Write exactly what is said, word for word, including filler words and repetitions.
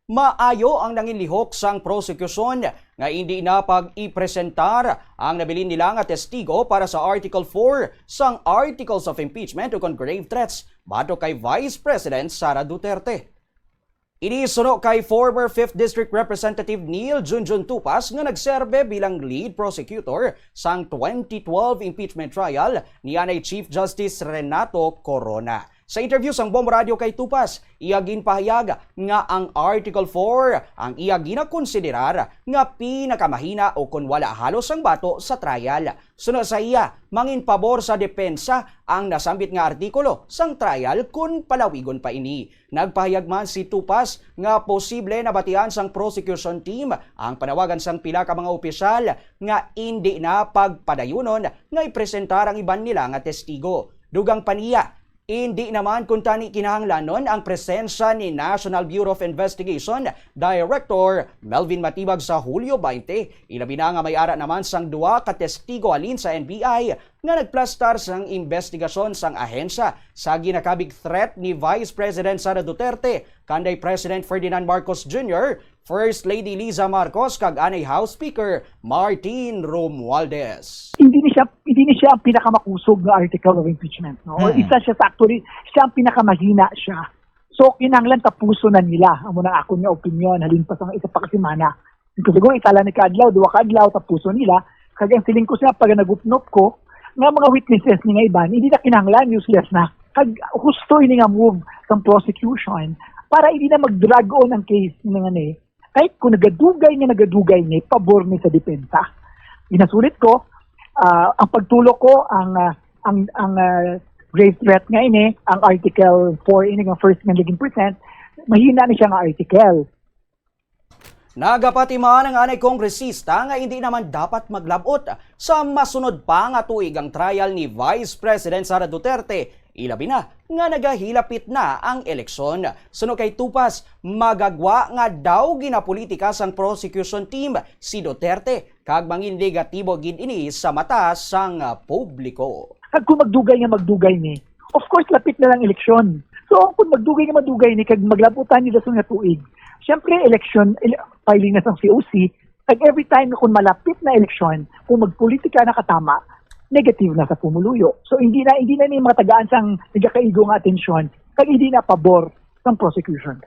Maayo ang nanginlihok sang prosekusyon nga indi na pag-ipresentar ang nabilin nila nga testigo para sa Article four sang Articles of Impeachment ukon grave threats batok kay Vice President Sara Duterte. Ini suno kay former Fifth District Representative Neil Junjun Tupas nga nagserbe bilang lead prosecutor sang twenty twelve impeachment trial ni anay Chief Justice Renato Corona. Sa interview sang Bomb Radio kay Tupas, iya ginpahayag nga ang Article four ang iya ginakonsiderar nga pinakamahina o kon wala halos ang bato sa trial. Suno sa iya, mangin pabor sa depensa ang nasambit nga artikulo sang trial kon palawigon pa ini. Nagpahayag man si Tupas nga posible nabatian sang prosecution team ang panawagan sang pila ka mga opisyal nga indi na pagpadayunon nga ipresentar ang iban nila nga testigo. Dugang pa niya, indi naman kuntani kinahanglanon ang presensya ni National Bureau of Investigation Director Melvin Matibag sa Hulyo twenty, ilabi na nga may ara naman sang duha ka testigo halin sa N B I nga nagplastar sang imbestigasyon sang ahensya sa ginakabig threat ni Vice President Sara Duterte kanday President Ferdinand Marcos Junior, First Lady Liza Marcos, kag anay House Speaker Martin Romualdez. Hindi ni siya, hindi ni siya ang pinakamakusog nga article of impeachment, no? Or Hmm. isa siya sa, actually, siya ang pinakamahina siya. So, kinahanglan tapuson na nila. Amo na akon nga opinion, halin pa sa isa pa ka semana. Kasi kung isa lang ni kaadlaw, duha ka adlaw, tapuson nila. Kag ang siling ko siya, pag nagupnop ko, nga mga witnesses ni nga iban, hindi na kinahanglan, useless na. Kag husto ini nga move sang prosecution para hindi na mag-drag on ang case ni nga ni. Kahit kung nagadugay nga nagadugay ni, pabor ni sa depensa. Ginasulit ko, ah, ang pagtulo ko, ang, ah, ang, ang, ah, grave threat nga ini, ang Article four ini, nga first nga naging present, mahina ni siya nga article. Nagapati man ang anay kongresista nga hindi naman dapat maglabot sa masunod pa nga tuig ang trial ni Vice President Sara Duterte, ilabi na nga nagahilapit na ang eleksyon. Suno kay Tupas, magagwa nga daw ginapolitika sang prosecution team si Duterte kag mangin negatibo gid ini sa mata sang publiko. Kag kung magdugay nga magdugay ni, of course, lapit na lang eleksyon. So, kung magdugay nga magdugay ni, kag maglabutan ni dason nga tuig, siyempre, eleksyon, ele-, filing na sang C O C, kag every time na kung malapit na eleksyon, kung magpolitika na katama, negative na sa pumuluyo. So, hindi na, hindi na ni mga tagaan sang nagakaigo nga atensyon, kag hindi na pabor sang prosecution.